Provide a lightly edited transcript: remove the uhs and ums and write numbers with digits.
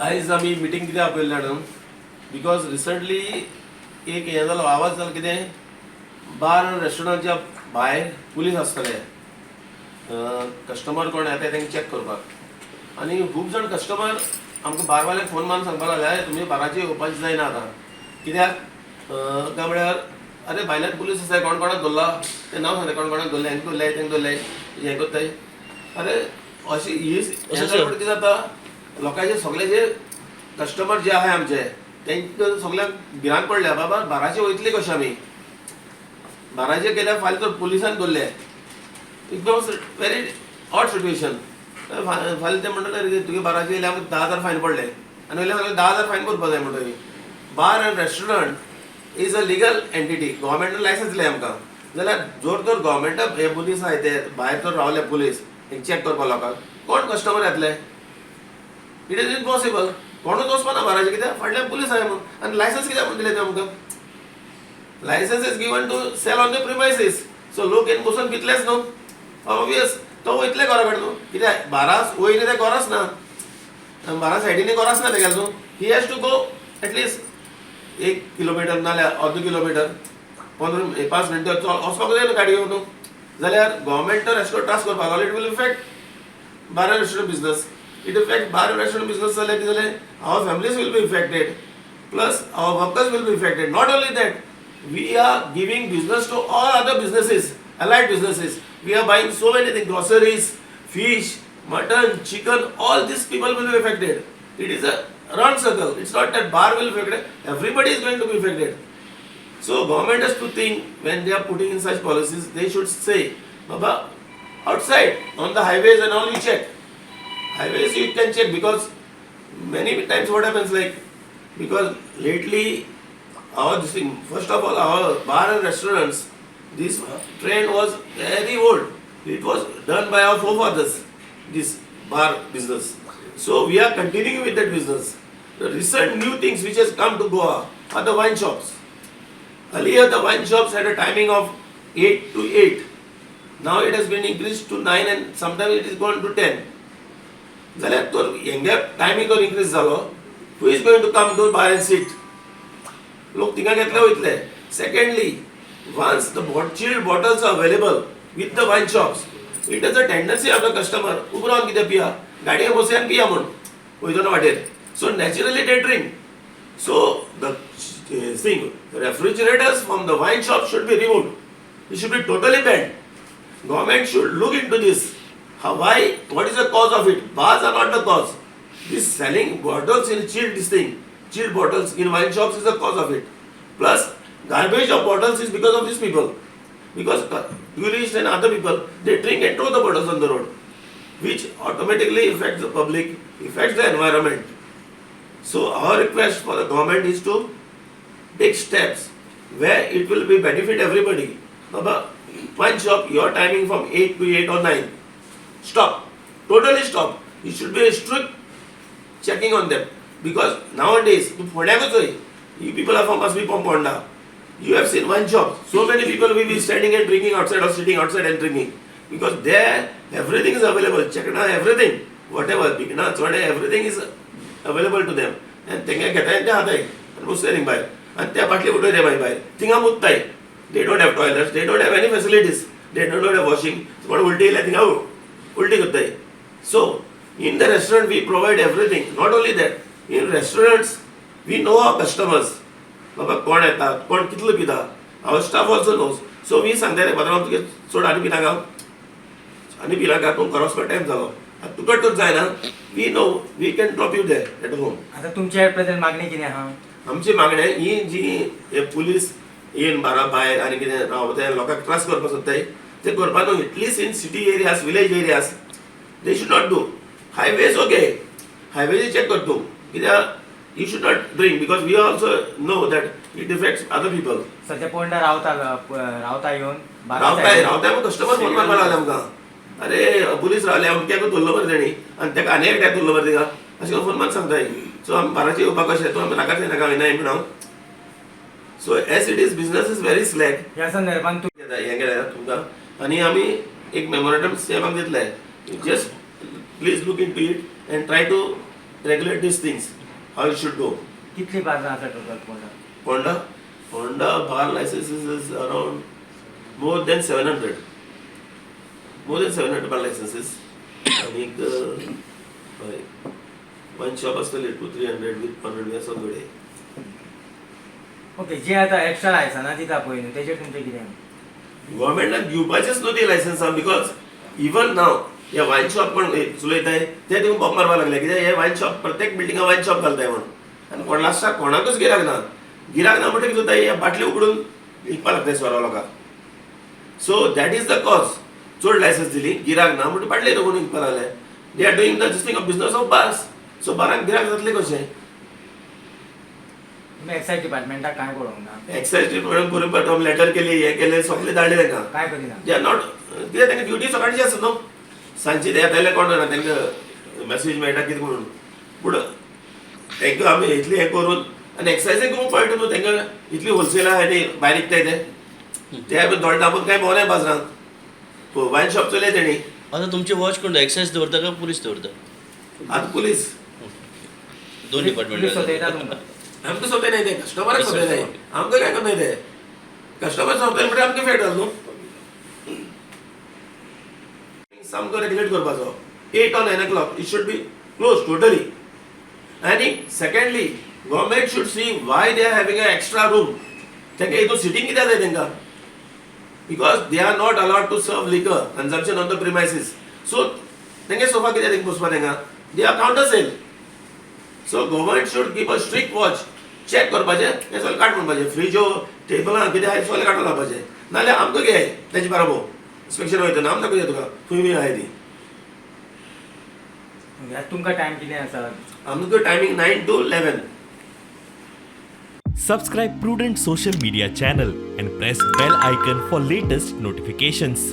आयज आमी मिटींग कित्याक आपयली जाणा? Because recently एक हें जालो, आवाज जालो. कितें, बार रेस्टॉरंटाच्या भायर पुलीस आसतले, कस्टमर कोण येता तेंकां चॅक करपाक. आनी खूब जाण कस्टमर आमकां बारवाल्याक फोन मारून सांगपाक लागले, "अरे, तुमी बाराचेर येवपाचें जायना आतां. कित्याक काय म्हळ्यार, अरे, भायल्यान पुलीस आसाय, कोण कोणाक धरला ते नांव सांगता, कोण कोणाक धरले, हेंक धरले, तेंक धरले, हें करताय." अरे, अशी ही हें जालें म्हणटकीर कितें जाता, लोकांचे सगळे जे कस्टमर जे आहाय आमचे, तेंकां सगळ्यांक भिरांत पडल्या, बाबा, बाराचे वयतले कशें आमी? बाराचे गेल्यार फाल्यां तर पुलिसान धरले, it becomes very odd situation. फाल्यां ते म्हणटले, तुगे बाराचे येयले, आमकां 10,000 फायन पडले आनी वयल्यान सांगले 10,000 फायन भरपा जाय म्हणटकीर, bar and restaurant is a legal entity. गव्हर्मेंटान licence दिलें आमकां. जाल्यार जर तर गव्हर्मेंटा हे पुलीस आहाय, ते भायर तर रावले पुलीस चॅक करपा लोकांक, कोण कस्टमर येतले? It is impossible. कोणूच वचपाना बाराचे. कित्याक? फाटल्यान पुलीस आहाय म्हणून. आनी लायसन्स कित्याक म्हणून दिलें ते आमकां? License is given to sell on the premises. So लोक येवन बसून पितलेच न्हू. ऑबियस तो वयतले घरा कडेन न्हू. कित्याक बारा वयले ते घराच ना, बारा सायडीनी घराच ना तेगेले न्हू. He has to go at least एक किलोमिटर नाल्यार अर्द किलोमिटर, 15 5 मिनटां वचपाक जाय न्हू गाडी घेवन न्हू. जाल्यार गव्हर्मेंट तर एशे त्रास करपाक लागलो. It will affect bar and restaurant business. It affect bar and restaurant business जाल्यार कितें जालें, our families will be affected, plus our workers will be affected. Not only that, we are giving business to all other businesses, allied businesses. We are buying so many things, groceries, fish, mutton, chicken, all these people will be affected. It is a round circle. It's not that bar will be affected, everybody is going to be affected. So government has to think, when they are putting in such policies, they should say, "Baba, outside on the highways and all you check. Highways you can check," because many times what happens, like, because lately our this thing, first of all, our bar and restaurants, this trend was very old. It was done by our forefathers, this bar business. So we are continuing with that business. The recent new things which has come to Goa are the wine shops. Earlier, the wine shops had a timing of 8 to 8. Now it has been increased to 9 and sometimes it is gone to 10. जाल्यार तर हेंगे timing जर increase जालो, who is going to come to bar and sit? लोक थिंगा घेतले वयतले. Secondly, once the chilled bottles are available with the wine shops, it is a tendency of the customer, उबो रावन कितें पिया, गाडयेन बसया आनी पिया म्हूण वयतना वाटेर. So naturally they drink. So the thing, refrigerators from the wine shop should be removed. It should be totally banned. Government should look into this. How, why, what is the cause of it? Bars are not the cause. This selling bottles in chilled this thing, chilled bottles in wine shops is the cause of it. Plus, garbage of bottles is because of these people. Because tourists and other people, they drink and throw the bottles on the road, which automatically affects the public, affects the environment. So our request for the government is to take steps where it will be benefit everybody. Baba, wine shop, your timing from 8 to 8 or 9. Stop. Totally stop. It should be a strict checking on them. Because nowadays, तूं फोंड्याकूच वय, you people are from, must be from Ponda. You have seen wine shop. So many people will be standing and drinking outside or sitting outside and drinking. Because there everything is available. Chakna, everything. Whatever, bikna, चणे, everything is available to them. And तेंगे घेताय आनी ते खाताय आनी बसताय thing भायर आनी त्या बाटली उडयताय मागीर भायर थिंगा मुतताय. They don't have toilets, they don't have any facilities, they don't have washing. कोण उलटी येयल्यार थिंगा उलटी करताय. So in the restaurant we provide everything. Not only that, in restaurants we know our customers, बाबा, कोण येता, कोण कितलो पिता. Our staff also knows. So we सांगता रे, पात्रांव, तुगे चड आनी पिनाका, आनी पिनाका, तूं घरा वचपा टायम जालो आतां, तुका तर जायना, we know we can drop you there at home. आता तुमच्या प्रेझेंट मागणी कितें आहा? आमची मागणें ही, जी हे पुलीस येवन बारा भायर आनी कितें रावताय, लोकांक त्रास करपाक सोदताय, ते करपा न्हू. At least in city areas, village areas, they should not do. Highways okay, highways check कर तूं. कित्याक you should not drink, because we also know that it affects other people. सध्या पोंडा रावता रावता येवन बारा रावताय सायडीन. रावताय, मग कस्टमर फोन मारपाक लागले आमकां, अरे, पुलीस रावले, अमक्याक धरलो मरे तेणी आनी तेका आनी एकट्याक धरलो मरे थिंगा, अशें करून फोन मारून सांगताय. सो आमी बाराचे येवपाक कशें? तूं आमी नाका नाका नाय म्हणून हांव. So as it is, business is very slack. ह्या संदर्भात तूं हें केलें तुमकां आनी आमी एक मेमोरेंडम सीएमाक दितले. Just please look into it and try to regulate these things how it should go. कितली बार्रां आसा total Ponda? Ponda Ponda bar licenses is around more than 700, more than 700 bar licenses. आनीक हय वायन शॉप आसतले 200-300 with 100 बी आसत घडये. Okay, जे आतां extra लायसनां दिता पळय न्हू, तेजेर तुमचें कितें? गव्हर्मेंटान दिवपाचेच न्हू ती लायसन्सां, because even नाव हे वायन शॉप कोण चलयताय ते तितून बॉम्ब मारपाक लागले. कित्याक हे वायन शॉप प्रत्येक बिल्डिंगा वायन शॉप घालताय म्हणून आनी कोण लास्टाक कोणाकूच गिराक ना. गिराक ना म्हणटकीर कितें जाता, हे बाटली उगडून विकपाक लागताय सोरो लोकांक. So that is the cause. चड लायसन्स दिली, गिराक ना म्हणटकीर बाटले उगडून विकपाक लागले. They are doing the this thing of business of bars. So बारांक गिराक जातलें कशें? तुमी एक्सायज डिपार्टमेंटाक कांय कळोवंक ना? एक्सायज डिपार्टमेंट बरोबर लेटर केली, हें केलें, सगळें धाडलें तांकां. कांय करिना? They are not, कित्याक तांकां ड्युटी सकाळची आसता न्हू, सांजची ते येताले कोण जाणा तांकां मॅसेज मेळटा कितें म्हणून. पूण तांकां आमी इतलें हें करून आनी एक्सायजीक कळटा न्हू तांकां, इतली होलसेल आहा आनी भायर विकताय ते. ते बी दोळे दामून कांय भोंवनाय बाजारांत, वायन शॉप चलय तेणी. आता तुमची वॉच कोण एक्सायज दवरता काय पुलीस दवरता? आतां पुलीस. दोन डिपार्टमेंट. पुलीस सोदयता तुमकां? आमकां सोदय न्हय ते, कस्टमराक सोदय न्हय, आमकां काय करनाय ते. कस्टमर सोदतले म्हणल्यार आमकां फेट जालो न्हू. सामको रेग्युलेट करपाचो. 8 or 9 o'clock it should be close totally. आनी secondly, government should see why they are having a extra room. तांकां हितून सिटींग कित्याक जाय तांकां? Because they are not allowed to serve liquor consumption on the premises. So तांगे sofa कित्याक तांकां बसपा तांकां? They are counter sale. So government should keep a strict watch. Check करपाचें, हें सगळें काड म्हणपाचें, फ्रिजो टेबलां कितें आहाय सगळें काडून लावपाचें. नाजाल्यार आमकां घे तेजे बरोबर इन्स्पेक्शन वयतना आम दाखोवया तुका खंय बी आहाय ती. ओके, आतां तुमकां टायम कितें आसा? आमकां timing 9 to 11. Subscribe Prudent Social Media channel and press bell icon for latest notifications.